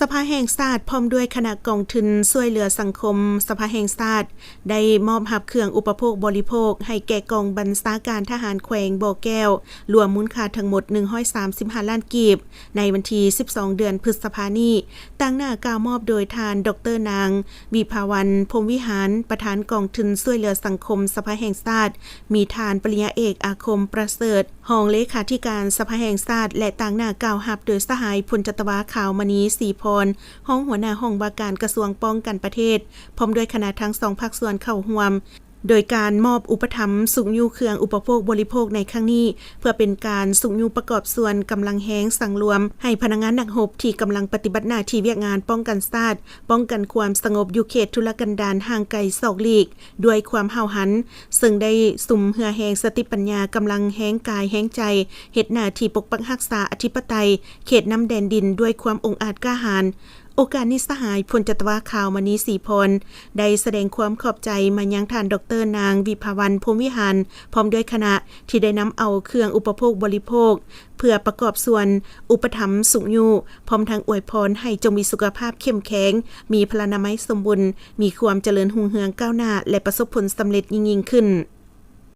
ສະພາແຫ່ງຊາດ ພ້ອມດ້ວຍຄະນະກອງທຶນຊ່ວຍເຫຼືອສັງຄົມສະພາແຫ່ງຊາດ ໄດ້ມອບຮັບເຄື່ອງອຸປະໂພກບໍລິໂພກ ໃຫ້ແກ່ກອງບັນຊາການທະຫານແຂວງບໍ່ແກ້ວ ລວມມູນຄ່າທັງໝົດ ໜຶ່ງຮ້ອຍສາມສິບຫ້າລ້ານກີບ ໃນວັນທີ ສິບສອງ ເດືອນພຶດສະພານີ້. ຕາງໜ້າກ່າວມອບໂດຍທ່ານ ດອກເຕີ ນາງ ວິພາວັນ ພົມວິຫານ ປະທານກອງທຶນຊ່ວຍເຫຼືອສັງຄົມສະພາແຫ່ງຊາດ, ມີທ່ານປະລິນຍາເອກ ອາຄົມ ປະເສີດ ຮອງເລຂາທິການສະພາແຫ່ງຊາດ ແລະ ຕາງໜ້າກ່າວຮັບໂດຍສະຫາຍ ພົນຈັດຕະວາ ຂາວມະນີ ສີພອນ ຮອງຫົວໜ້າຫ້ອງວ່າການກະຊວງປ້ອງກັນປະເທດ ພ້ອມດ້ວຍຄະນະທັງສອງພາກສ່ວນເຂົ້າຮ່ວມ ໂດຍການມອບອຸປະຖຳຊຸກຍູ້ເຄື່ອງອຸປະໂພກບໍລິໂພກໃນຄັ້ງນີ້ ເພື່ອເປັນການຊຸກຍູ້ປະກອບສ່ວນກຳລັງແຮງສັງລວມ ໃຫ້ພະນັກງານນັກຮົບທີ່ກຳລັງປະຕິບັດໜ້າທີ່ວຽກງານປ້ອງກັນຊາດ, ປ້ອງກັນຄວາມສະຫງົບຢູ່ເຂດທຸລະກັນດານຫ່າງໄກສອກຫຼີກ ດ້ວຍຄວາມຫ້າວຫັນ, ເຊິ່ງໄດ້ສຸມເຫື່ອແຮງສະຕິປັນຍາ, ກຳລັງແຮງກາຍແຮງໃຈ, ເຮັດໜ້າທີ່ປົກປັກຮັກສາອະທິປະໄຕເຂດນ້ຳແດນດິນດ້ວຍຄວາມອົງອາດກ້າຫານ. ໂອກາດນີ້ ສະຫາຍ ພົນຈັດຕະວາ ຂາວມະນີ ສີພອນ ໄດ້ສະແດງຄວາມຂອບໃຈມາຍັງທ່ານ ດອກເຕີ ນາງ ວິພາວັນ ພົມວິຫານ ພ້ອມດ້ວຍຄະນະ ທີ່ໄດ້ນຳເອົາເຄື່ອງອຸປະໂພກບໍລິໂພກ ເພື່ອປະກອບສ່ວນອຸປະຖຳຊຸກຍູ້ ພ້ອມທັງອວຍພອນໃຫ້ຈົ່ງມີສຸຂະພາບເຂັ້ມແຂງ, ມີພະລານາໄມສົມບູນ, ມີຄວາມຈະເລີນຮຸ່ງເຮືອງກ້າວໜ້າ ແລະ ປະສົບຜົນສຳເລັດຍິ່ງໆຂຶ້ນ.